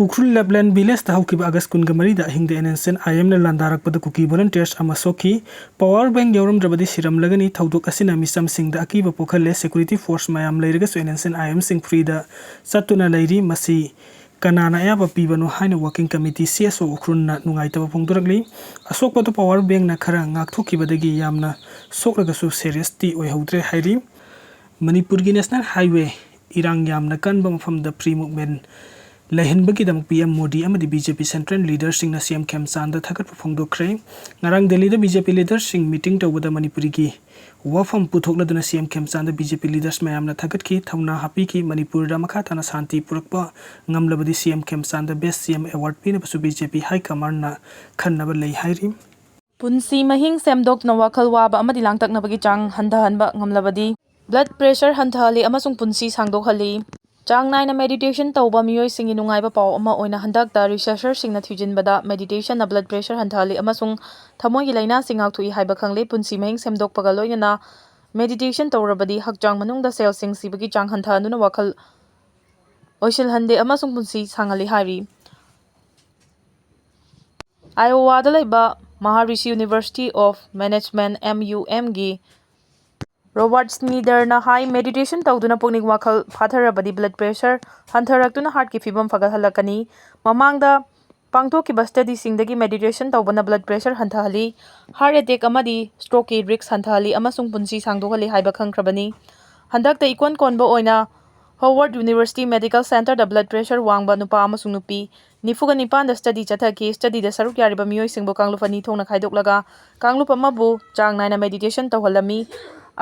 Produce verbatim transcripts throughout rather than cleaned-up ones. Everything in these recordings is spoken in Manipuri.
ꯎꯈ꯭ꯔꯨꯜ ꯂꯦꯞꯂꯦꯟ ꯚꯤꯂꯦꯖꯇ ꯍꯧꯈꯤꯕ ꯑꯥꯒꯁ ꯀꯨꯟꯒ ꯃꯔꯤꯗ ꯑꯍꯤꯡꯗ NSCN-IM-ꯅ ꯂꯥꯟꯗꯥꯔꯛꯄꯗ ꯀꯨꯀꯤ volunteers ꯑꯃ ꯁꯣꯛꯈꯤ꯫ Power bank ꯌꯥꯎꯔꯝꯗ꯭ꯔꯕꯗꯤ ꯁꯤꯔꯝꯂꯒꯅꯤ꯫ ꯊꯧꯗꯣꯛ ꯑꯁꯤꯅ ꯃꯤꯆꯝꯁꯤꯡꯗ ꯑꯀꯤꯕ ꯄꯣꯛꯍꯜꯂꯦ꯫ Security force ꯃꯌꯥꯝ ꯂꯩꯔꯒꯁꯨ NSCN-IM-ꯁꯤꯡ free-ꯗ ꯆꯠꯇꯨꯅ ꯂꯩꯔꯤ꯫ ꯃꯁꯤ ꯀꯅꯥꯅ ꯑꯌꯥꯕ ꯄꯤꯕꯅꯣ ꯍꯥꯏꯅ Working Committee, CSO, ꯎꯈ꯭ꯔꯨꯜꯅ ꯅꯨꯡꯉꯥꯏꯇꯕ ꯐꯣꯡꯗꯣꯔꯛꯂꯤ꯫ ꯑꯁꯣꯛꯄꯗꯨ power bank-ꯅ ꯈꯔ ꯉꯥꯛꯊꯣꯛꯈꯤꯕꯗꯒꯤ ꯌꯥꯝꯅ ꯁꯣꯛꯂꯒꯁꯨ seriousꯇꯤ ꯑꯣꯏꯍꯧꯗ꯭ꯔꯦ ꯍꯥꯏꯔꯤ꯫ ꯃꯅꯤꯄꯨꯔꯒꯤ National Highway ꯏꯔꯥꯡ ꯌꯥꯝꯅ ꯀꯟꯕ ꯃꯐꯝꯗ free movement ꯂꯩꯍꯟꯕꯒꯤꯗꯃꯛ PM ꯃꯣꯗꯤ ꯑꯃꯗꯤ BJP central leader-ꯁꯤꯡꯅ CM ꯈꯦꯝꯆꯥꯟꯗ ꯊꯥꯒꯠꯄ ꯐꯣꯡꯗꯣꯛꯈ꯭ꯔꯦ꯫ ꯉꯔꯥꯡ ꯗꯦꯜꯂꯤꯗ BJP leader-ꯁꯤꯡ meeting ꯇꯧꯕꯗ ꯃꯅꯤꯄꯨꯔꯤꯒꯤ ꯋꯥꯐꯝ ꯄꯨꯊꯣꯛꯂꯗꯨꯅ CM ꯈꯦꯝꯆꯥꯟꯗ BJP leaders ꯃꯌꯥꯝꯅ ꯊꯥꯒꯠꯈꯤ, ꯊꯧꯅꯥ ꯍꯥꯞꯄꯤꯈꯤ꯫ ꯃꯅꯤꯄꯨꯔꯗ ꯃꯈꯥ ꯇꯥꯅ ꯁꯥꯟꯇꯤ ꯄꯨꯔꯛꯄ ꯉꯝꯂꯕꯗꯤ CM ꯈꯦꯝꯆꯥꯟꯗ Best CM Award ꯄꯤꯅꯕꯁꯨ BJP high command-ꯅ ꯈꯟꯅꯕ ꯂꯩ ꯍꯥꯏꯔꯤ꯫ ꯄꯨꯟꯁꯤ ꯃꯍꯤꯡ ꯁꯦꯝꯗꯣꯛꯇꯨꯅ ꯋꯥꯈꯜ ꯋꯥꯕ ꯑꯃꯗꯤ ꯂꯥꯡꯇꯛꯅꯕꯒꯤ ꯆꯥꯡ ꯍꯟꯊꯍꯟꯕ ꯉꯝꯂꯕꯗꯤ blood pressure ꯍꯟꯊꯍꯜꯂꯤ ꯑꯃꯁꯨꯡ ꯄꯨꯟꯁꯤ ꯁꯥꯡꯗꯣꯛꯍꯜꯂꯤ꯫ ꯆꯥꯡ ꯅꯥꯏꯅ meditation ꯇꯧꯕ ꯃꯤꯑꯣꯏꯁꯤꯡꯒꯤ ꯅꯨꯡꯉꯥꯏꯕ ꯄꯥꯎ ꯑꯃ ꯑꯣꯏꯅ ꯍꯟꯗꯛꯇ researcher-ꯁꯤꯡꯅ ꯊꯤꯖꯤꯟꯕꯗ meditation-ꯅ blood pressure ꯍꯟꯊꯍꯜꯂꯤ ꯑꯃꯁꯨꯡ ꯊꯃꯣꯏꯒꯤ ꯂꯥꯏꯅꯥꯁꯤꯡ ꯉꯥꯛꯊꯣꯛꯏ ꯍꯥꯏꯕ ꯈꯪꯂꯦ꯫ ꯄꯨꯟꯁꯤ ꯃꯍꯤꯡ ꯁꯦꯝꯗꯣꯛꯄꯒ ꯂꯣꯏꯅꯅ meditation ꯇꯧꯔꯕꯗꯤ ꯍꯛꯆꯥꯡ ꯃꯅꯨꯡꯗ cell-ꯁꯤꯡ ꯁꯤꯕꯒꯤ ꯆꯥꯡ ꯍꯟꯊꯍꯟꯗꯨꯅ ꯋꯥꯈꯜ ꯑꯣꯏꯁꯤꯜꯍꯟꯗꯦ ꯑꯃꯁꯨꯡ ꯄꯨꯟꯁꯤ ꯁꯥꯡꯍꯜꯂꯤ ꯍꯥꯏꯔꯤ꯫ Iowa-ꯗ ꯂꯩꯕ Maharishi University of Management, MUM-ꯒꯤ Robert Snyder-ꯅ high, meditation ꯇꯧꯗꯨꯅ ꯄꯨꯛꯅꯤꯡ ꯋꯥꯈꯜ ꯐꯥꯊꯔꯕꯗꯤ blood pressure ꯍꯟꯊꯔꯛꯇꯨꯅ heart-ꯀꯤ ꯐꯤꯕꯝ ꯐꯒꯠꯍꯜꯂꯛꯀꯅꯤ꯫ ꯃꯃꯥꯡꯗ ꯄꯥꯡꯊꯣꯛꯈꯤꯕ study-ꯁꯤꯡꯗꯒꯤ meditation ꯇꯧꯕꯅ blood pressure ꯍꯟꯊꯍꯜꯂꯤ, heart attack ꯑꯃꯗꯤ stroke-ꯀꯤ risk ꯍꯟꯊꯍꯜꯂꯤ ꯑꯃꯁꯨꯡ ꯄꯨꯟꯁꯤ ꯁꯥꯡꯗꯣꯛꯍꯜꯂꯤ ꯍꯥꯏꯕ ꯈꯪꯈ꯭ꯔꯕꯅꯤ꯫ ꯍꯟꯗꯛꯇ ꯏꯀꯣꯟ ꯀꯣꯟꯕ ꯑꯣꯏꯅ Howard University Medical Center-ꯗ blood pressure ꯋꯥꯡꯕ ꯅꯨꯄꯥ ꯑꯃꯁꯨꯡ ꯅꯨꯄꯤ ꯅꯤꯐꯨꯒ ꯅꯤꯄꯥꯟꯗ study ꯆꯠꯊꯈꯤ꯫ Study-ꯗ ꯁꯔꯨꯛ ꯌꯥꯔꯤꯕ ꯃꯤꯑꯣꯏꯁꯤꯡꯕꯨ ꯀꯥꯡꯂꯨꯞ ꯑꯅꯤ ꯊꯣꯛꯅ ꯈꯥꯏꯗꯣꯛꯂꯒ ꯀꯥꯡꯂꯨꯞ ꯑꯃꯕꯨ ꯆꯥꯡ ꯅꯥꯏꯅ meditation ꯇꯧꯍꯜꯂꯝꯃꯤ꯫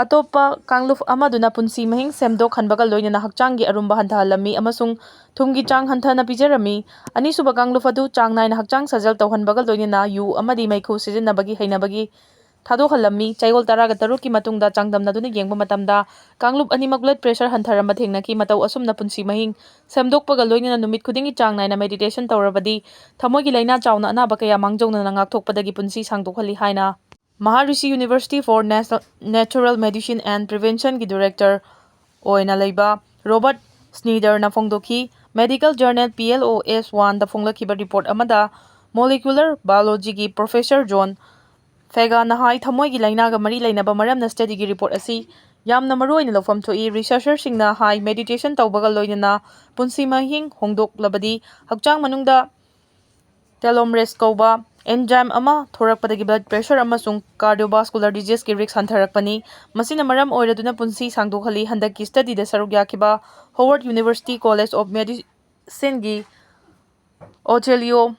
ꯑꯇꯣꯞꯄ ꯀꯥꯡꯂꯨꯞ ꯑꯃꯗꯨꯅ ꯄꯨꯟꯁꯤ ꯃꯍꯤꯡ ꯁꯦꯝꯗꯣꯛꯍꯟꯕꯒ ꯂꯣꯏꯅꯅ ꯍꯛꯆꯥꯡꯒꯤ ꯑꯔꯨꯝꯕ ꯍꯟꯊꯍꯜꯂꯝꯃꯤ ꯑꯃꯁꯨꯡ ꯊꯨꯝꯒꯤ ꯆꯥꯡ ꯍꯟꯊꯅ ꯄꯤꯖꯔꯝꯃꯤ꯫ ꯑꯅꯤꯁꯨꯕ ꯀꯥꯡꯂꯨꯞ ꯑꯗꯨ ꯆꯥꯡ ꯅꯥꯏꯅ ꯍꯛꯆꯥꯡ ꯁꯥꯖꯦꯜ ꯇꯧꯍꯟꯕꯒ ꯂꯣꯏꯅꯅ ꯌꯨ ꯑꯃꯗꯤ ꯃꯩꯈꯨ ꯁꯤꯖꯤꯟꯅꯕꯒꯤ ꯍꯩꯅꯕꯒꯤ ꯊꯥꯗꯣꯛꯍꯜꯂꯝꯃꯤ꯫ ꯆꯌꯣꯜ ꯇꯔꯥꯒ ꯇꯔꯨꯛꯀꯤ ꯃꯇꯨꯡꯗ ꯆꯥꯡꯗꯝꯅꯗꯨꯅ ꯌꯦꯡꯕ ꯃꯇꯝꯗ ꯀꯥꯡꯂꯨꯞ ꯑꯅꯤꯃꯛ blood pressure ꯍꯟꯊꯔꯝꯕ ꯊꯦꯡꯅꯈꯤ꯫ ꯃꯇꯧ ꯑꯁꯨꯝꯅ ꯄꯨꯟꯁꯤ ꯃꯍꯤꯡ ꯁꯦꯝꯗꯣꯛꯄꯒ ꯂꯣꯏꯅꯅ ꯅꯨꯃꯤꯠ ꯈꯨꯗꯤꯡꯒꯤ ꯆꯥꯡ ꯅꯥꯏꯅ meditation ꯇꯧꯔꯕꯗꯤ ꯊꯃꯣꯏꯒꯤ ꯂꯥꯏꯅꯥ ꯆꯥꯎꯅ ꯑꯅꯥꯕ ꯀꯌꯥ ꯃꯥꯡꯖꯧꯅꯅ ꯉꯥꯛꯊꯣꯛꯄꯗꯒꯤ ꯄꯨꯟꯁꯤ ꯁꯥꯡꯗꯣꯛꯍꯜꯂꯤ ꯍꯥꯏꯅ Maharishi University for Nat-, Natural Medicine and Prevention-ꯒꯤ director ꯑꯣꯏꯅ ꯂꯩꯕ Robert Snyder-ꯅ ꯐꯣꯡꯗꯣꯛꯈꯤ꯫ Medical Journal P L O S one ꯗ ꯐꯣꯡꯂꯛꯈꯤꯕ report ꯑꯃꯗ molecular biology ꯒꯤ professor John Fagan ꯅ ꯍꯥꯏ, ꯊꯃꯣꯏꯒꯤ ꯂꯥꯏꯅꯥꯒ ꯃꯔꯤ ꯂꯩꯅꯕ ꯃꯔꯝꯅ study ꯒꯤ report ꯑꯁꯤ ꯌꯥꯝꯅ ꯃꯔꯨ ꯑꯣꯏꯅ ꯂꯧꯐꯝ ꯊꯣꯛꯏ꯫ Researcher ꯁꯤꯡꯅ ꯍꯥꯏ, meditation ꯇꯧꯕꯒ ꯂꯣꯏꯅꯅ ꯄꯨꯟꯁꯤ ꯃꯍꯤꯡ ꯍꯣꯡꯗꯣꯛꯂꯕꯗꯤ ꯍꯛꯆꯥꯡ ꯃꯅꯨꯡꯗ telomerase ꯀꯧꯕ enzyme ꯑꯃ ꯊꯣꯔꯛꯄꯗꯒꯤ blood pressure ꯑꯃꯁꯨꯡ cardiovascular disease ꯀꯤ risk ꯍꯟꯊꯔꯛꯄꯅꯤ꯫ ꯃꯁꯤꯅ ꯃꯔꯝ ꯑꯣꯏꯔꯗꯨꯅ ꯄꯨꯟꯁꯤ ꯁꯥꯡꯗꯣꯛꯍꯜꯂꯤ꯫ ꯍꯟꯗꯛꯀꯤ study ꯗ ꯁꯔꯨꯛ ꯌꯥꯈꯤꯕ Howard University College of Medicine ꯒꯤ Othelio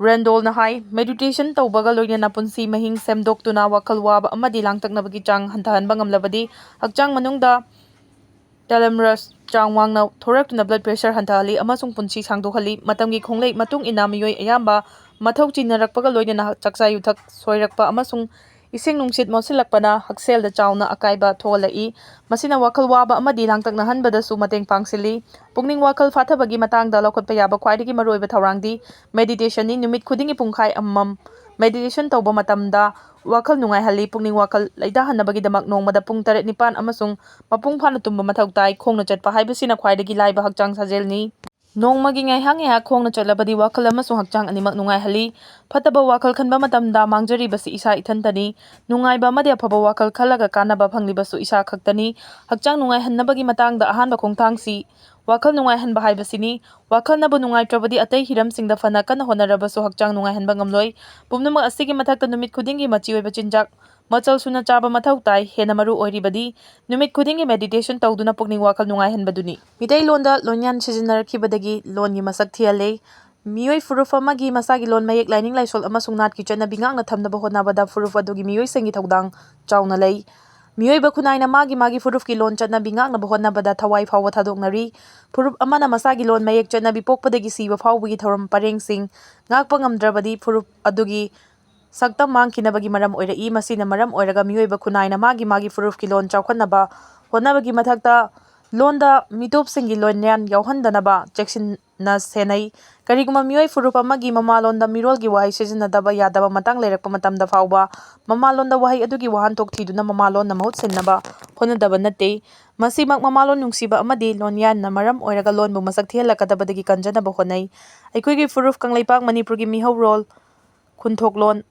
Randall ꯅ ꯍꯥꯏ, meditation ꯇꯧꯕꯒ ꯂꯣꯏꯅꯅ ꯄꯨꯟꯁꯤ ꯃꯍꯤꯡ ꯁꯦꯝꯗꯣꯛꯇꯨꯅ ꯋꯥꯈꯜ ꯋꯥꯕ ꯑꯃꯗꯤ ꯂꯥꯡꯇꯛꯅꯕꯒꯤ ꯆꯥꯡ ꯍꯟꯊꯍꯟꯕ ꯉꯝꯂꯕꯗꯤ ꯍꯛꯆꯥꯡ ꯃꯅꯨꯡꯗ telomerase ꯆꯥꯡ ꯋꯥꯡꯅ ꯊꯣꯔꯛꯇꯨꯅ blood pressure ꯍꯟꯊꯍꯜꯂꯤ ꯑꯃꯁꯨꯡ ꯄꯨꯟꯁꯤ ꯁꯥꯡꯗꯣꯛꯍꯜꯂꯤ꯫ ꯃꯇꯝꯒꯤ ꯈꯣꯡꯂꯩ ꯃꯇꯨꯡ ꯏꯟꯅ ꯃꯤꯑꯣꯏ ꯑꯌꯥꯝꯕ ꯃꯊꯧ ꯆꯤꯟꯅꯔꯛꯄꯒ ꯂꯣꯏꯅꯅ ꯆꯥꯛꯆꯥ ꯌꯨꯊꯛ ꯁꯣꯏꯔꯛꯄ ꯑꯃꯁꯨꯡ ꯏꯁꯤꯡ ꯅꯨꯡꯁꯤꯠ ꯃꯣꯠꯁꯤꯜꯂꯛꯄꯅ ꯍꯛꯁꯦꯜꯗ ꯆꯥꯎꯅ ꯑꯀꯥꯏꯕ ꯊꯣꯛꯍꯜꯂꯛꯏ꯫ ꯃꯁꯤꯅ ꯋꯥꯈꯜ ꯋꯥꯕ ꯑꯃꯗꯤ ꯂꯥꯡꯇꯛꯅꯍꯟꯕꯗꯁꯨ ꯃꯇꯦꯡ ꯄꯥꯡꯁꯤꯜꯂꯤ꯫ ꯄꯨꯛꯅꯤꯡ ꯋꯥꯈꯜ ꯐꯥꯊꯕꯒꯤ ꯃꯇꯥꯡꯗ ꯂꯧꯈꯠꯄ ꯌꯥꯕ ꯈ꯭ꯋꯥꯏꯗꯒꯤ ꯃꯔꯨꯑꯣꯏꯕ ꯊꯧꯔꯥꯡꯗꯤ meditation ꯅꯤ꯫ ꯅꯨꯃꯤꯠ ꯈꯨꯗꯤꯡꯒꯤ ꯄꯨꯡꯈꯥꯏ ꯑꯃꯃꯝ meditation ꯇꯧꯕ ꯃꯇꯝꯗ ꯋꯥꯈꯜ ꯅꯨꯡꯉꯥꯏꯍꯜꯂꯤ꯫ ꯄꯨꯛꯅꯤꯡ ꯋꯥꯈꯜ ꯂꯩꯇꯥꯍꯟꯅꯕꯒꯤꯗꯃꯛ ꯅꯣꯡꯃꯗ ꯄꯨꯡ ꯇꯔꯦꯠ ꯅꯤꯄꯥꯟ ꯑꯃꯁꯨꯡ ꯃꯄꯨꯡ ꯐꯥꯅ ꯇꯨꯝꯕ ꯃꯊꯧ ꯇꯥꯏ꯫ ꯈꯣꯡꯅ ꯆꯠꯄ ꯍꯥꯏꯕꯁꯤꯅ ꯈ꯭ꯋꯥꯏꯗꯒꯤ ꯂꯥꯏꯕ ꯍꯛꯆꯥꯡ ꯁꯥꯖꯦꯜꯅꯤ꯫ ꯅꯣꯡꯃꯒꯤ ꯉꯥꯏꯍꯥꯛ ꯉꯥꯏꯍꯥꯛ ꯈꯣꯡꯅ ꯆꯠꯂꯕꯗꯤ ꯋꯥꯈꯜ ꯑꯃꯁꯨꯡ ꯍꯛꯆꯥꯡ ꯑꯅꯤꯃꯛ ꯅꯨꯡꯉꯥꯏꯍꯜꯂꯤ꯫ ꯐꯠꯇꯕ ꯋꯥꯈꯜ ꯈꯟꯕ ꯃꯇꯝꯗ ꯃꯥꯡꯖꯔꯤꯕꯁꯤ ꯏꯁꯥ ꯏꯊꯟꯇꯅꯤ꯫ ꯅꯨꯡꯉꯥꯏꯕ ꯑꯃꯗꯤ ꯑꯐꯕ ꯋꯥꯈꯜ ꯈꯜꯂꯒ ꯀꯥꯟꯅꯕ ꯐꯪꯂꯤꯕꯁꯨ ꯏꯁꯥ ꯈꯛꯇꯅꯤ꯫ ꯍꯛꯆꯥꯡ ꯅꯨꯡꯉꯥꯏꯍꯟꯅꯕꯒꯤ ꯃꯇꯥꯡꯗ ꯑꯍꯥꯟꯕ ꯈꯣꯡꯊꯥꯡꯁꯤ ꯋꯥꯈꯜ ꯅꯨꯡꯉꯥꯏꯍꯟꯕ ꯍꯥꯏꯕꯁꯤꯅꯤ꯫ ꯋꯥꯈꯜꯅꯕꯨ ꯅꯨꯡꯉꯥꯏꯇ꯭ꯔꯕꯗꯤ ꯑꯇꯩ ꯍꯤꯔꯝꯁꯤꯡꯗ ꯐꯅ ꯀꯟꯅ ꯍꯣꯠꯅꯔꯕꯁꯨ ꯍꯛꯆꯥꯡ ꯅꯨꯡꯉꯥꯏꯍꯟꯕ ꯉꯝꯂꯣꯏ꯫ ꯄꯨꯝꯅꯃꯛ ꯑꯁꯤꯒꯤ ꯃꯊꯛꯇ ꯅꯨꯃꯤꯠ ꯈꯨꯗꯤꯡꯒꯤ ꯃꯆꯤ ꯑꯣꯏꯕ ꯆꯤꯟꯖꯥꯛ ꯃꯆꯜ ꯁꯨꯅ ꯆꯥꯕ ꯃꯊꯧ ꯇꯥꯏ꯫ ꯍꯦꯟꯅ ꯃꯔꯨ ꯑꯣꯏꯔꯤꯕꯗꯤ ꯅꯨꯃꯤꯠ ꯈꯨꯗꯤꯡꯒꯤ meditation ꯇꯧꯗꯨꯅ ꯄꯨꯛꯅꯤꯡ ꯋꯥꯈꯜ ꯅꯨꯡꯉꯥꯏꯍꯟꯕꯗꯨꯅꯤ꯫ ꯃꯤꯇꯩꯂꯣꯟꯗ ꯂꯣꯟꯌꯥꯟ ꯁꯤꯖꯤꯟꯅꯔꯛꯈꯤꯕꯗꯒꯤ ꯂꯣꯟꯒꯤ ꯃꯁꯛ ꯊꯤꯍꯜꯂꯦ꯫ ꯃꯤꯑꯣꯏ ꯐꯨꯔꯨꯞ ꯑꯃꯒꯤ ꯃꯁꯥꯒꯤ ꯂꯣꯟ ꯃꯌꯦꯛ, ꯂꯥꯏꯅꯤꯡ ꯂꯥꯏꯁꯣꯜ ꯑꯃꯁꯨꯡ ꯅꯥꯠꯀꯤ ꯆꯠꯅꯕꯤ ꯉꯥꯛꯅ ꯊꯝꯅꯕ ꯍꯣꯠꯅꯕꯗ ꯐꯨꯔꯨꯞ ꯑꯗꯨꯒꯤ ꯃꯤꯑꯣꯏꯁꯤꯡꯒꯤ ꯊꯧꯗꯥꯡ ꯆꯥꯎꯅ ꯂꯩ꯫ ꯃꯤꯑꯣꯏꯕ ꯈꯨꯟꯅꯥꯏꯅ ꯃꯥꯒꯤ ꯃꯥꯒꯤ ꯐꯨꯔꯨꯞꯀꯤ ꯂꯣꯟ ꯆꯠꯅꯕꯤ ꯉꯥꯛꯅꯕ ꯍꯣꯠꯅꯕꯗ ꯊꯋꯥꯏ ꯐꯥꯎꯕ ꯊꯥꯗꯣꯛꯅꯔꯤ꯫ ꯐꯨꯔꯨꯞ ꯑꯃꯅ ꯃꯁꯥꯒꯤ ꯂꯣꯟ ꯃꯌꯦꯛ, ꯆꯠꯅꯕꯤ ꯄꯣꯛꯄꯗꯒꯤ ꯁꯤꯕ ꯐꯥꯎꯕꯒꯤ ꯊꯧꯔꯝ ꯄꯔꯦꯡꯁꯤꯡ ꯉꯥꯛꯄ ꯉꯝꯗ꯭ꯔꯕꯗꯤ ꯐꯨꯔꯨꯞ ꯑꯗꯨꯒꯤ ꯁꯛꯇꯝ ꯃꯥꯡꯈꯤꯅꯕꯒꯤ ꯃꯔꯝ ꯑꯣꯏꯔꯛꯏ꯫ ꯃꯁꯤꯅ ꯃꯔꯝ ꯑꯣꯏꯔꯒ ꯃꯤꯑꯣꯏꯕ ꯈꯨꯟꯅꯥꯏꯅ ꯃꯥꯒꯤ ꯃꯥꯒꯤ ꯐꯨꯔꯨꯞꯀꯤ ꯂꯣꯟ ꯆꯥꯎꯈꯠꯅꯕ ꯍꯣꯠꯅꯕꯒꯤ ꯃꯊꯛꯇ ꯂꯣꯟꯗ ꯃꯤꯇꯣꯞꯁꯤꯡꯒꯤ ꯂꯣꯟꯌꯥꯟ ꯌꯥꯎꯍꯟꯗꯅꯕ ꯆꯦꯛꯁꯤꯟꯅ ꯁꯦꯟꯅꯩ꯫ ꯀꯔꯤꯒꯨꯝꯕ ꯃꯤꯑꯣꯏ ꯐꯨꯔꯨꯞ ꯑꯃꯒꯤ ꯃꯃꯥꯂꯣꯟꯗ ꯃꯤꯔꯣꯜꯒꯤ ꯋꯥꯍꯩ ꯁꯤꯖꯤꯟꯅꯗꯕ ꯌꯥꯗꯕ ꯃꯇꯥꯡ ꯂꯩꯔꯛꯄ ꯃꯇꯝꯗ ꯐꯥꯎꯕ, ꯃꯃꯥꯂꯣꯟꯗ ꯋꯥꯍꯩ ꯑꯗꯨꯒꯤ ꯋꯥꯍꯟꯊꯣꯛ ꯊꯤꯗꯨꯅ ꯃꯃꯥꯂꯣꯟꯅ ꯃꯍꯨꯠ ꯁꯤꯟꯅꯕ ꯍꯣꯠꯅꯗꯕ ꯅꯠꯇꯦ꯫ ꯃꯁꯤꯃꯛ ꯃꯃꯥꯂꯣꯟ ꯅꯨꯡꯁꯤꯕ ꯑꯃꯗꯤ ꯂꯣꯟꯌꯥꯟꯅ ꯃꯔꯝ ꯑꯣꯏꯔꯒ ꯂꯣꯟꯕꯨ ꯃꯁꯛ ꯊꯤꯍꯜꯂꯛꯀꯗꯕꯗꯒꯤ ꯀꯟꯖꯅꯕ ꯍꯣꯠꯅꯩ꯫ ꯑꯩꯈꯣꯏꯒꯤ ꯐꯨꯔꯨꯞ ꯀꯪꯂꯩꯄꯥꯛ ꯃꯅꯤꯄꯨꯔꯒꯤ ꯃꯤꯍꯧꯔꯣꯜ, ꯈꯨꯟꯊꯣꯛꯂꯣꯟ,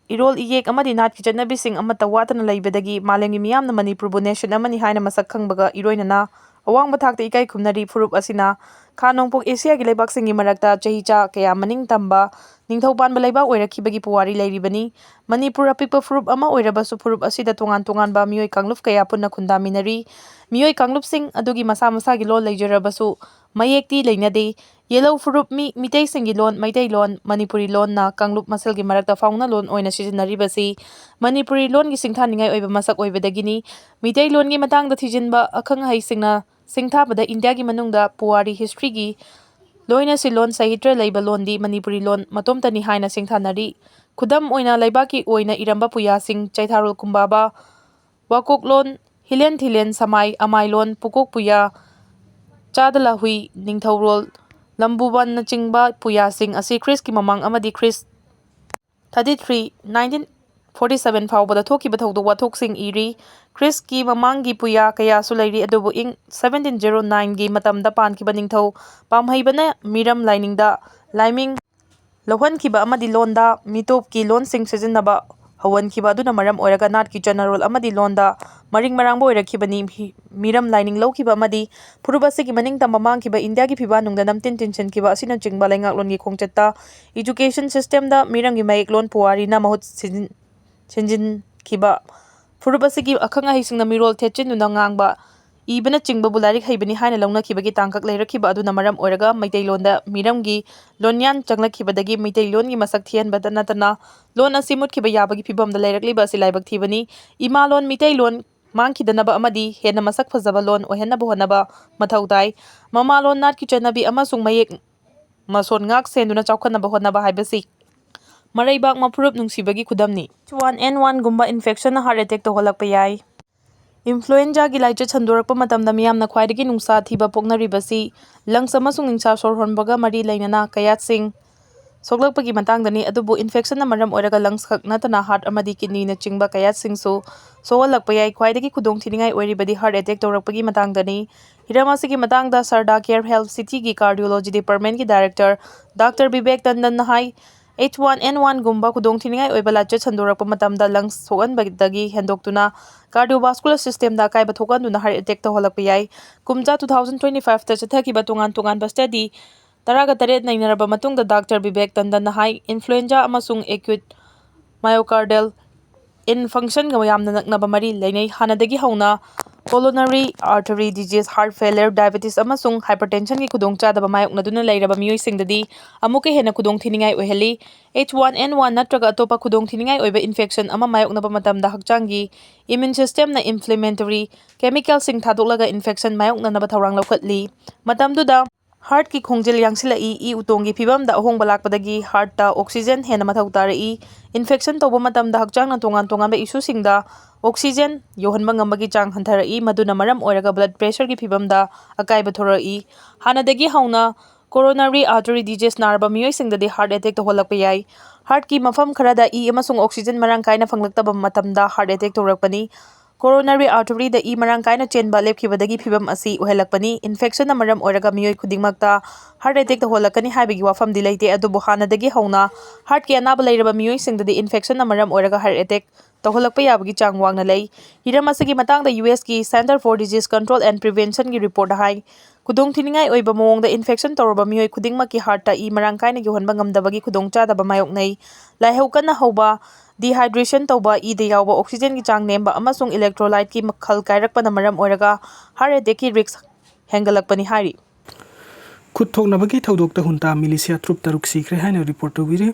ꯏꯔꯣꯜ ꯏꯌꯦꯛ ꯑꯃꯗꯤ ꯅꯥꯠꯀꯤ ꯆꯠꯅꯕꯤꯁꯤꯡ ꯑꯃꯠꯇ ꯋꯥꯠꯇꯅ ꯂꯩꯕꯗꯒꯤ ꯃꯥꯂꯦꯝꯒꯤ ꯃꯤꯌꯥꯝꯅ ꯃꯅꯤꯄꯨꯔꯕꯨ nation ꯑꯃꯅꯤ ꯍꯥꯏꯅ ꯃꯁꯛ ꯈꯪꯕꯒ ꯏꯔꯣꯏꯅꯅ ꯑꯋꯥꯡꯕ ꯊꯥꯛꯇ ꯏꯀꯥꯏ ꯈꯨꯝꯅꯔꯤ꯫ ꯐꯨꯔꯨꯞ ꯑꯁꯤꯅ ꯈꯥ ꯅꯣꯡꯄꯣꯛ ꯑꯦꯁꯤꯌꯥꯒꯤ ꯂꯩꯕꯥꯛꯁꯤꯡꯒꯤ ꯃꯔꯛꯇ ꯆꯍꯤ ꯆꯥ ꯀꯌꯥ ꯃꯅꯤꯡ ꯇꯝꯕ ꯅꯤꯡꯊꯧ ꯄꯥꯟꯕ ꯂꯩꯕꯥꯛ ꯑꯣꯏꯔꯛꯈꯤꯕꯒꯤ ꯄꯨꯋꯥꯔꯤ ꯂꯩꯔꯤꯕꯅꯤ꯫ ꯃꯅꯤꯄꯨꯔ ꯑꯄꯤꯛꯄ ꯐꯨꯔꯨꯞ ꯑꯃ ꯑꯣꯏꯔꯕꯁꯨ ꯐꯨꯔꯨꯞ ꯑꯁꯤꯗ ꯇꯣꯉꯥꯟ ꯇꯣꯉꯥꯟꯕ ꯃꯤꯑꯣꯏ ꯀꯥꯡꯂꯨꯞ ꯀꯌꯥ ꯄꯨꯟꯅ ꯈꯨꯟꯗꯥꯃꯤꯟꯅꯔꯤ꯫ ꯃꯤꯑꯣꯏ ꯀꯥꯡꯂꯨꯞꯁꯤꯡ ꯑꯗꯨꯒꯤ ꯃꯁꯥ ꯃꯁꯥꯒꯤ ꯂꯣꯟ ꯂꯩꯖꯔꯕꯁꯨ ꯃꯌꯦꯛꯇꯤ ꯂꯩꯅꯗꯦ꯫ ꯌꯦꯜꯍꯧ ꯐꯨꯔꯨꯞ ꯃꯤ ꯃꯤꯇꯩꯁꯤꯡꯒꯤ ꯂꯣꯟ ꯃꯩꯇꯩꯂꯣꯟ, ꯃꯅꯤꯄꯨꯔꯤ ꯂꯣꯟꯅ ꯀꯥꯡꯂꯨꯞ ꯃꯁꯦꯜꯒꯤ ꯃꯔꯛꯇ ꯐꯥꯎꯅ ꯂꯣꯟ ꯑꯣꯏꯅ ꯁꯤꯖꯤꯟꯅꯔꯤꯕꯁꯤ ꯃꯅꯤꯄꯨꯔꯤ ꯂꯣꯟꯒꯤ ꯁꯤꯡꯊꯥꯅꯤꯡꯉꯥꯏ ꯑꯣꯏꯕ ꯃꯁꯛ ꯑꯣꯏꯕꯗꯒꯤꯅꯤ꯫ ꯃꯤꯇꯩꯂꯣꯟꯒꯤ ꯃꯇꯥꯡꯗ ꯊꯤꯖꯤꯟꯕ ꯑꯈꯪ ꯑꯍꯩꯁꯤꯡꯅ ꯁꯤꯡꯊꯥꯕꯗ ꯏꯟꯗꯤꯌꯥꯒꯤ ꯃꯅꯨꯡꯗ ꯄꯨꯋꯥꯔꯤ historyꯒꯤ ꯂꯣꯏꯅ ꯁꯤꯂꯣꯟ ꯁꯥꯍꯤꯇ꯭ꯌ ꯂꯩꯕ ꯂꯣꯟꯗꯤ ꯃꯅꯤꯄꯨꯔꯤ ꯂꯣꯟ ꯃꯇꯣꯝꯇꯅꯤ ꯍꯥꯏꯅ ꯁꯤꯡꯊꯥꯅꯔꯤ꯫ ꯈꯨꯗꯝ ꯑꯣꯏꯅ ꯂꯩꯕꯥꯛꯀꯤ ꯑꯣꯏꯅ ꯏꯔꯝꯕ ꯄꯨꯌꯥꯁꯤꯡ ꯆꯩꯊꯥꯔꯣꯜ ꯀꯨꯝꯕꯥꯕ, ꯋꯥꯀꯣꯛꯂꯣꯟ, ꯍꯤꯂꯦꯟ ꯊꯤꯂꯦꯟ ꯁꯃꯥꯏ ꯑꯃꯥꯏꯂꯣꯟ, ꯄꯨꯀꯣꯛ ꯄꯨꯌꯥ, ꯆꯥꯗꯂꯥꯍꯨꯏ, ꯅꯤꯡꯊꯧꯔꯣꯜ, ꯂꯝꯕꯨꯕꯟꯅꯆꯤꯡꯕ ꯄꯨꯌꯥꯁꯤꯡ ꯑꯁꯤ ꯈ꯭ꯔꯤꯁꯀꯤ ꯃꯃꯥꯡ ꯑꯃꯗꯤ ꯈ꯭ꯔꯤꯁ thirty three, nineteen forty seven ꯐꯥꯎꯕꯗ ꯊꯣꯛꯈꯤꯕ ꯊꯧꯗꯣꯛ ꯋꯥꯊꯣꯛꯁꯤꯡ ꯏꯔꯤ꯫ ꯈ꯭ꯔꯤꯁꯀꯤ ꯃꯃꯥꯡꯒꯤ ꯄꯨꯌꯥ ꯀꯌꯥꯁꯨ ꯂꯩꯔꯤ, ꯑꯗꯨꯕꯨ ꯏꯪ seventeen zero nineꯒꯤ ꯃꯇꯝꯗ ꯄꯥꯟꯈꯤꯕ ꯅꯤꯡꯊꯧ ꯄꯥꯝꯍꯩꯕꯅ ꯃꯤꯔꯝ ꯂꯥꯏꯅꯤꯡꯗ ꯂꯥꯏꯃꯤꯡ ꯂꯧꯍꯟꯈꯤꯕ ꯑꯃꯗꯤ ꯂꯣꯟꯗ ꯃꯤꯇꯣꯞꯀꯤ ꯂꯣꯟꯁꯤꯡ ꯁꯤꯖꯤꯟꯅꯕ ꯍꯧꯍꯟꯈꯤꯕ ꯑꯗꯨꯅ ꯃꯔꯝ ꯑꯣꯏꯔꯒ ꯅꯥꯠꯀꯤ ꯆꯠꯅꯔꯣꯜ ꯑꯃꯗꯤ ꯂꯣꯟꯗ ꯃꯔꯤꯡ ꯃꯔꯥꯡꯕ ꯑꯣꯏꯔꯛꯈꯤꯕꯅꯤ꯫ ꯃꯤ-, ꯃꯤꯔꯝ ꯂꯥꯏꯅꯤꯡ ꯂꯧꯈꯤꯕ ꯑꯃꯗꯤ ꯐꯨꯔꯨꯞ ꯑꯁꯤꯒꯤ ꯃꯅꯤꯡ ꯇꯝꯕ ꯃꯥꯡꯈꯤꯕ ꯏꯟꯗꯤꯌꯥꯒꯤ ꯐꯤꯕꯥ ꯅꯨꯡꯗ ꯅꯝꯇꯤꯟ ꯇꯤꯟꯁꯤꯟꯈꯤꯕ ꯑꯁꯤꯅꯆꯤꯡꯕ ꯂꯩꯉꯥꯛꯂꯣꯟꯒꯤ ꯈꯣꯡꯆꯠꯇ education systemꯗ ꯃꯤꯔꯝꯒꯤ ꯃꯌꯦꯛꯂꯣꯟ ꯄꯨꯋꯥꯔꯤꯅ ꯃꯍꯨꯠ ꯁꯤꯖꯤꯟ-, ꯁꯤꯟꯖꯤꯟꯈꯤꯕ ꯐꯨꯔꯨꯞ ꯑꯁꯤꯒꯤ ꯑꯈꯪ ꯑꯍꯩꯁꯤꯡꯅ ꯃꯤꯔꯣꯜ ꯊꯦꯠꯆꯤꯟꯗꯨꯅ ꯉꯥꯡꯕ ꯏꯕꯅꯆꯤꯡꯕꯕꯨ ꯂꯥꯏꯔꯤꯛ ꯍꯩꯕꯅꯤ ꯍꯥꯏꯅ ꯂꯧꯅꯈꯤꯕꯒꯤ ꯇꯥꯡꯀꯛ ꯂꯩꯔꯛꯈꯤꯕ ꯑꯗꯨꯅ ꯃꯔꯝ ꯑꯣꯏꯔꯒ ꯃꯩꯇꯩꯂꯣꯟꯗ ꯃꯤꯔꯝꯒꯤ ꯂꯣꯟꯌꯥꯟ ꯆꯪꯂꯛꯈꯤꯕꯗꯒꯤ ꯃꯩꯇꯩꯂꯣꯟꯒꯤ ꯃꯁꯛ ꯊꯤꯍꯟꯕꯗ ꯅꯠꯇꯅ ꯂꯣꯟ ꯑꯁꯤ ꯃꯨꯠꯈꯤꯕ ꯌꯥꯕꯒꯤ ꯐꯤꯕꯝꯗ ꯂꯩꯔꯛꯂꯤꯕ ꯑꯁꯤ ꯂꯥꯏꯕꯛ ꯊꯤꯕꯅꯤ꯫ ꯏꯃꯥ ꯂꯣꯟ ꯃꯤꯇꯩꯂꯣꯟ ꯃꯥꯡꯈꯤꯗꯅꯕ ꯑꯃꯗꯤ ꯍꯦꯟꯅ ꯃꯁꯛ ꯐꯖꯕ ꯂꯣꯟ ꯑꯣꯏꯍꯟꯅꯕ ꯍꯣꯠꯅꯕ ꯃꯊꯧ ꯇꯥꯏ꯫ ꯃꯃꯥ ꯂꯣꯟ ꯅꯥꯠꯀꯤ ꯆꯠꯅꯕꯤ ꯑꯃꯁꯨꯡ ꯃꯌꯦꯛ ꯃꯁꯣꯟ ꯉꯥꯛ ꯁꯦꯟꯗꯨꯅ ꯆꯥꯎꯈꯠꯅꯕ ꯍꯣꯠꯅꯕ ꯍꯥꯏꯕꯁꯤ ꯃꯔꯩꯕꯥꯛ ꯃꯐꯨꯔꯨꯞ ꯅꯨꯡꯁꯤꯕꯒꯤ ꯈꯨꯗꯝꯅꯤ꯫ H one N oneꯒꯨꯝꯕ infectionꯅ heart attack ꯇꯧꯍꯜꯂꯛꯄ ꯌꯥꯏ꯫ ꯏꯟꯐ꯭ꯂꯨꯑꯦꯟꯖꯥꯒꯤ ꯂꯥꯏꯆꯠ ꯁꯟꯗꯣꯔꯛꯄ ꯃꯇꯝꯗ ꯃꯤꯌꯥꯝꯅ ꯈ꯭ꯋꯥꯏꯗꯒꯤ ꯅꯨꯡꯁꯥ ꯊꯤꯕ ꯄꯣꯛꯅꯔꯤꯕꯁꯤ ꯂꯪꯁ ꯑꯃꯁꯨꯡ ꯅꯤꯡꯁꯥ ꯁꯣꯔ ꯍꯣꯟꯕꯒ ꯃꯔꯤ ꯂꯩꯅꯅ ꯀꯌꯥꯠꯁꯤꯡ ꯁꯣꯛꯂꯛꯄꯒꯤ ꯃꯇꯥꯡꯗꯅꯤ꯫ ꯑꯗꯨꯕꯨ ꯏꯟꯐꯦꯛꯁꯟꯅ ꯃꯔꯝ ꯑꯣꯏꯔꯒ ꯂꯪꯁ ꯈꯛ ꯅꯠꯇꯅ ꯍꯥꯔꯠ ꯑꯃꯗꯤ ꯀꯤꯗꯅꯤꯅꯆꯤꯡꯕ ꯀꯌꯥꯠꯁꯤꯡꯁꯨ ꯁꯣꯛꯍꯜꯂꯛꯄ ꯌꯥꯏ꯫ ꯈ꯭ꯋꯥꯏꯗꯒꯤ ꯈꯨꯗꯣꯡꯊꯤꯅꯤꯡꯉꯥꯏ ꯑꯣꯏꯔꯤꯕꯗꯤ ꯍꯥꯔꯠ ꯑꯦꯇꯦꯛ ꯇꯧꯔꯛꯄꯒꯤ ꯃꯇꯥꯡꯗꯅꯤ꯫ ꯍꯤꯔꯝ ꯑꯁꯤꯒꯤ ꯃꯇꯥꯡꯗ ꯁꯔꯗꯥ ꯀꯦꯌꯔ ꯍꯦꯜꯊ ꯁꯤꯇꯤꯒꯤ ꯀꯥꯔꯗꯤꯑꯣꯂꯣꯖꯤ ꯗꯤꯄꯥꯔꯠꯃꯦꯟꯒꯤ ꯗꯥꯏꯔꯦꯛꯇꯔ ꯗꯥꯛꯇꯔ ꯕꯤꯕꯦꯛ ꯇꯟꯗꯟꯅ ꯍꯥꯏ, ꯑꯦꯆ ꯋꯥꯟ ꯑꯦꯟ ꯋꯥꯟꯒꯨꯝꯕ ꯈꯨꯗꯣꯡꯊꯤꯅꯤꯡꯉꯥꯏ ꯑꯣꯏꯕ ꯂꯥꯏꯆꯠ ꯁꯟꯗꯣꯔꯛꯄ ꯃꯇꯝꯗ ꯂꯪꯁ ꯁꯣꯛꯍꯟꯕꯗꯒꯤ ꯍꯦꯟꯗꯣꯛꯇꯨꯅ ꯀꯥꯔꯗꯤꯑꯣꯚꯥꯁꯀꯨꯂꯔ ꯁꯤꯁꯇꯦꯝꯗ ꯑꯀꯥꯏꯕ ꯊꯣꯛꯍꯟꯗꯨꯅ ꯍꯥꯔꯠ ꯑꯦꯇꯦꯛ ꯇꯧꯍꯜꯂꯛꯄ ꯌꯥꯏ꯫ ꯀꯨꯝꯖꯥ ꯇꯨ ꯊꯥꯎꯖꯟ ꯇ꯭ꯋꯦꯟꯇꯤ ꯐꯥꯏꯚꯇ ꯆꯠꯊꯈꯤꯕ ꯇꯣꯉꯥꯟ ꯇꯣꯉꯥꯟꯕ ꯁ꯭ꯇꯗꯤ ꯇꯔꯥꯒ ꯇꯔꯦꯠ ꯅꯩꯅꯔꯕ ꯃꯇꯨꯡꯗ ꯗꯥꯛꯇꯔ ꯕꯤꯕꯦꯛ ꯇꯟꯗꯟꯅ ꯍꯥꯏ, ꯏꯟꯐ꯭ꯂꯨꯑꯦꯟꯖꯥ ꯑꯃꯁꯨꯡ ꯑꯦꯀ꯭ꯌꯨꯠ ꯃꯥꯏꯑꯣꯀꯥꯔꯗꯦꯜ ꯏꯟꯐꯪꯁꯟꯒ ꯌꯥꯝꯅ ꯅꯛꯅꯕ ꯃꯔꯤ ꯂꯩꯅꯩ꯫ ꯍꯥꯟꯅꯗꯒꯤ ꯍꯧꯅ ꯀꯣꯂꯣꯅꯔꯤ ꯑꯥꯔꯇꯔꯤ ꯗꯤꯖꯤꯖ, ꯍꯥꯔꯠ ꯐꯦꯂꯔ, ꯗꯥꯏꯕꯦꯇꯤꯁ ꯑꯃꯁꯨꯡ ꯍꯥꯏꯄꯔꯇꯦꯟꯁꯟꯒꯤ ꯈꯨꯗꯣꯡꯆꯥꯗꯕ ꯃꯥꯌꯣꯛꯅꯗꯨꯅ ꯂꯩꯔꯕ ꯃꯤꯑꯣꯏꯁꯤꯡꯗꯗꯤ ꯑꯃꯨꯛꯀ ꯍꯦꯟꯅ ꯈꯨꯗꯣꯡꯊꯤꯅꯤꯡꯉꯥꯏ ꯑꯣꯏꯍꯜꯂꯤ꯫ ꯑꯦꯆ ꯋꯥꯟ ꯑꯦꯟ ꯋꯥꯟ ꯅꯠꯇ꯭ꯔꯒ ꯑꯇꯣꯞꯄ ꯈꯨꯗꯣꯡꯊꯤꯅꯤꯡꯉꯥꯏ ꯑꯣꯏꯕ ꯏꯟꯐꯦꯛꯁꯟ ꯑꯃ ꯃꯥꯌꯣꯛꯅꯕ ꯃꯇꯝꯗ ꯍꯛꯆꯥꯡꯒꯤ ꯏꯝꯌꯨꯟ ꯁꯤꯁꯇꯦꯝꯅ ꯏꯟꯐ꯭ꯂꯦꯃꯦꯇꯣꯔꯤ ꯀꯦꯃꯤꯀꯦꯜꯁꯤꯡ ꯊꯥꯗꯣꯛꯂꯒ ꯏꯟꯐꯦꯛꯁꯟ ꯃꯥꯌꯣꯛꯅꯅꯕ ꯊꯧꯔꯥꯡ ꯂꯧꯈꯠꯂꯤ꯫ ꯃꯇꯝꯗꯨꯗ ꯍꯥꯔꯠꯀꯤ ꯈꯣꯡꯖꯦꯜ ꯌꯥꯡꯁꯤꯜꯂꯛꯏ, ꯏ ꯎꯇꯣꯡꯒꯤ ꯐꯤꯕꯝꯗ ꯑꯍꯣꯡꯕ ꯂꯥꯛꯄꯗꯒꯤ ꯍꯥꯔꯠꯇ ꯑꯣꯛꯁꯤꯖꯦꯟ ꯍꯦꯟꯅ ꯃꯊꯧ ꯇꯥꯔꯛꯏ꯫ ꯏꯟꯐꯦꯛꯁꯟ ꯇꯧꯕ ꯃꯇꯝꯗ ꯍꯛꯆꯥꯡꯅ ꯇꯣꯉꯥꯟ ꯇꯣꯉꯥꯟꯕ ꯏꯁꯨꯁꯤꯡꯗ ꯑꯣꯛꯁꯤꯖꯦꯟ ꯌꯧꯍꯟꯕ ꯉꯝꯕꯒꯤ ꯆꯥꯡ ꯍꯟꯊꯔꯛꯏ, ꯃꯗꯨꯅ ꯃꯔꯝ ꯑꯣꯏꯔꯒ ꯕ꯭ꯂꯗ ꯄ꯭ꯔꯦꯁꯔꯒꯤ ꯐꯤꯕꯝꯗ ꯑꯀꯥꯏꯕ ꯊꯣꯔꯛꯏ꯫ ꯍꯥꯟꯅꯗꯒꯤ ꯍꯧꯅ ꯀꯣꯔꯣꯅꯔꯤ ꯑꯥꯔꯇꯔꯤ ꯗꯤꯖꯤꯖ ꯅꯥꯔꯕ ꯃꯤꯑꯣꯏꯁꯤꯡꯗꯗꯤ ꯍꯥꯔꯠ ꯑꯦꯇꯦꯛ ꯇꯧꯍꯜꯂꯛꯄ ꯌꯥꯏ꯫ ꯍꯥꯔꯠꯀꯤ ꯃꯐꯝ ꯈꯔꯗ ꯏ ꯑꯃꯁꯨꯡ ꯑꯣꯛꯁꯤꯖꯦꯟ ꯃꯔꯥꯡ ꯀꯥꯏꯅ ꯐꯪꯂꯛꯇꯕ ꯃꯇꯝꯗ ꯍꯥꯔꯠ ꯑꯦꯇꯦꯛ ꯇꯧꯔꯛꯄꯅꯤ꯫ ꯀꯣꯔꯣꯅꯔꯤ ꯑꯥꯔꯇꯔꯤꯗ ꯏ ꯃꯔꯥꯡ ꯀꯥꯏꯅ ꯆꯦꯟꯕ ꯂꯦꯞꯈꯤꯕꯗꯒꯤ ꯐꯤꯕꯝ ꯑꯁꯤ ꯑꯣꯏꯍꯜꯂꯛꯄꯅꯤ꯫ ꯏꯟꯐꯦꯛꯁꯟꯅ ꯃꯔꯝ ꯑꯣꯏꯔꯒ ꯃꯤꯑꯣꯏ ꯈꯨꯗꯤꯡꯃꯛꯇ ꯍꯥꯔꯠ ꯑꯦꯇꯦꯛ ꯇꯧꯍꯜꯂꯛꯀꯅꯤ ꯍꯥꯏꯕꯒꯤ ꯋꯥꯐꯝꯗꯤ ꯂꯩꯇꯦ, ꯑꯗꯨꯕꯨ ꯍꯥꯟꯅꯗꯒꯤ ꯍꯧꯅ ꯍꯥꯔꯠꯀꯤ ꯑꯅꯥꯕ ꯂꯩꯔꯕ ꯃꯤꯑꯣꯏꯁꯤꯡꯗꯗꯤ ꯏꯟꯐꯦꯛꯁꯟꯅ ꯃꯔꯝ ꯑꯣꯏꯔꯒ ꯍꯥꯔꯠ ꯑꯦꯇꯦꯛ ꯇꯧꯍꯜꯂꯛꯄ ꯌꯥꯕꯒꯤ ꯆꯥꯡ ꯋꯥꯡꯅ ꯂꯩ꯫ ꯍꯤꯔꯝ ꯑꯁꯤꯒꯤ ꯃꯇꯥꯡꯗ ꯌꯨ ꯑꯦꯁꯀꯤ Center for Disease Control and Preventionꯒꯤ ꯔꯤꯄꯣꯔꯠ ꯍꯥꯏ, ꯈꯨꯗꯣꯡꯊꯤꯅꯤꯡꯉꯥꯏ ꯑꯣꯏꯕ ꯃꯑꯣꯡꯗ ꯏꯟꯐꯦꯛꯁꯟ ꯇꯧꯔꯕ ꯃꯤꯑꯣꯏ ꯈꯨꯗꯤꯡꯃꯛꯀꯤ ꯍꯥꯔꯠꯇ ꯏ ꯃꯔꯥꯡ ꯀꯥꯏꯅ ꯌꯧꯍꯟꯕ ꯉꯝꯗꯕꯒꯤ ꯈꯨꯗꯣꯡꯆꯥꯗꯕ ꯃꯥꯌꯣꯛꯅꯩ꯫ ꯂꯥꯏꯍꯧ ꯀꯟꯅ ꯍꯧꯕ, ꯗꯤꯍꯥꯏꯗ꯭ꯔꯦꯁꯟ ꯇꯧꯕ, ꯏꯗ ꯌꯥꯎꯕ ꯑꯣꯛꯁꯤꯖꯦꯟꯒꯤ ꯆꯥꯡ ꯅꯦꯝꯕ ꯑꯃꯁꯨꯡ ꯏꯂꯦꯛꯇ꯭ꯔꯣꯂꯥꯏꯠꯀꯤ ꯃꯈꯜ ꯀꯥꯏꯔꯛꯄꯅ ꯃꯔꯝ ꯑꯣꯏꯔꯒ ꯍꯥꯔꯠ ꯑꯦꯇꯦꯛꯀꯤ ꯔꯤꯁꯛ ꯍꯦꯟꯒꯠꯂꯛꯄꯅꯤ ꯍꯥꯏꯔꯤ꯫ ꯈꯨꯠ ꯊꯣꯛꯅꯕꯒꯤ ꯊꯧꯗꯣꯛꯇ ꯍꯨꯟꯇꯥ ꯃꯤꯂꯤꯁꯤꯌꯥ ꯇꯔꯨꯛ ꯇꯔꯨꯛ ꯁꯤꯈ꯭ꯔꯦ ꯍꯥꯏꯅ ꯔꯤꯄꯣꯔꯠ ꯇꯧꯕꯤꯔꯤ꯫